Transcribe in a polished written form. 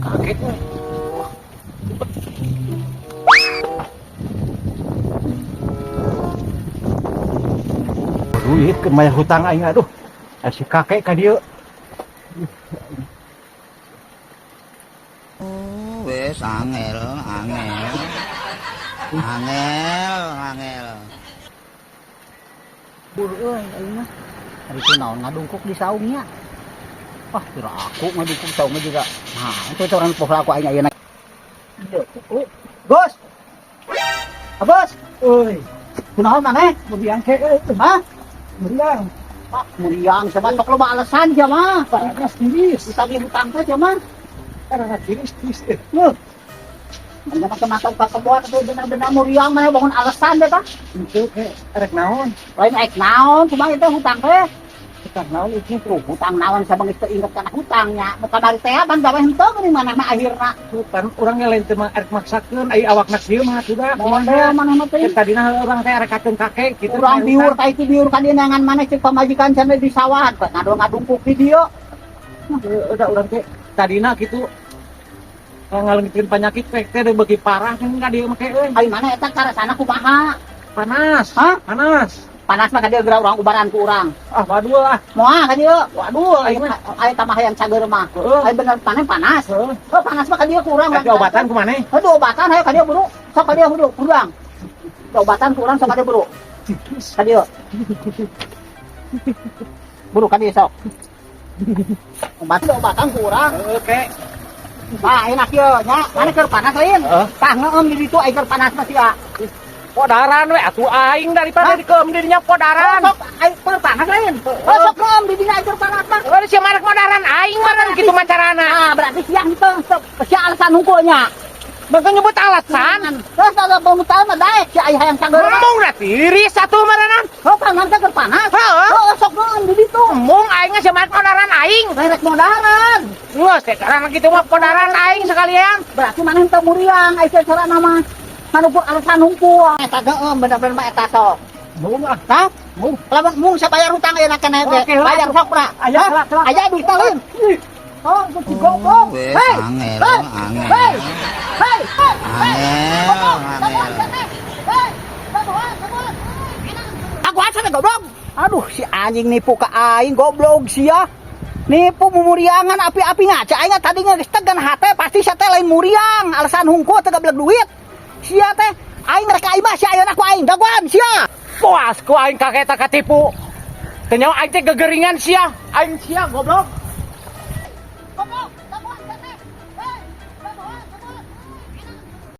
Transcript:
Kaget we. Wah, cepet. Duit ke mayar hutang aing, aduh. Eh, si kakek ka dieu. Oh, wis angel, angel. Angel, angel. Bur euy aing mah. Ari teh naon ngadungkuk di saungnya. Wah, kira aku ngadungkuk saungnya juga. Nah, itu orang poho aku aing ayeuna. Oh, Bos. Ah, Bos. Euy, Kunaon maneh? muriang ke euy. Hah? Muriang. Pak, muriang sama sok loba alasan sia mah. Panas tiris. Ditagih hutang teh sia mah. Karena tiris tiris. Eh. Loh. Ada macam-macam ka kebon atuh bener-bener muriang maneh bangun alasan deh tah. Itu ke rek naon? Lain aik naon, kumaha itu hutang teh? Hutang naon itu? Tuh, hutang naon sabang geus teu inget kana hutangnya. Nu kamari teh ban gawe henteu geuning maneh mah akhirna. Hutang urang ge lain teu mah rek maksakeun ai awakna kieu mah atuh da. Model maneh mah teh. Kan tadina urang teh rek kakeun kakek kitu. Urang biur ka itu biur ka dieu neangan maneh ceuk pamajikan cenah di sawah, ngadol ngadungkuk di dieu. Udah urang teh tadina kitu ngaleungitkeun penyakit teh teh beuki parah kan ka dieu mah ke euy. Ai maneh eta karasana kumaha? Panas. Hah? Panas. Panas mah ka dieu geura urang ubaran ku urang. Ah, waduh ah. Moal ka dieu. Waduh, Aing mah. Ai tambah hayang cager mah. Heeh. Ai bener maneh panas. Heeh. Oh, panas mah ka dieu ku urang. Rek diobatan ku maneh? Aduh, obatan hayo ka dieu buru. Sok ka dieu buru, urang. Obatan ku urang sok ka dieu buru. Ka dieu. Buru ka dieu sok. Obat obatan ku urang. Heeh, ke. Tah, enak ye nya. Maneh keur panas lain? Heeh. Tah ngeum di ditu ai keur panas mah sia. Podaran we atuh aing daripada Hah? dikeum dirinya podaran. Oh, sok ai keur panas lain? Oh, sok ngeum di dinya ai keur panas mah. Oh, sia mah rek modaran aing mah kitu mah carana. Ah, berarti sia henteu sok sia alasan hungkulnya. Bangka nyebut alasan. Terus ada bangun tahun mah daek sia ai hayang cager. Embung da tiris atuh maranan. Oh, panas teh keur panas. Heeh. Oh, sok ngeum di ditu. Embung aing mah sia mah rek modaran aing. Rek modaran. Geus teh carana kitu mah podaran aing sekalian. Berarti maneh henteu muriang ai carana mah. Manukur alasan hungkul. Eta geum bener-bener mah eta sok. Embung ah. Hah? Mung, lamun mung saya bayar hutang ayeuna keneh teh. Oke, lah. Bayar sok pra. Aya, Hah? lah, lah. Aya duit lain. Oh, itu si goblok. Wes, Hei, angel, hei, angel. hei, hei, hei, hei. Angel, Goblok, angel. dagoan cenah. Hei, dagoan, dagoan. Dagoan cenah goblok. Aduh, si anjing nipu ka aing goblok sia. Nipu mumuriangan api-api ngaca aing tadi geus tegan hate pasti sia teh lain muriang alasan hungkul teu gablek duit. Sia teh aing rek ka imah sia ayeuna ku aing dagoan sia. Puas ku aing kakek tak katipu. Teu nyawa aing teh gegeringan sia. Aing sia goblok.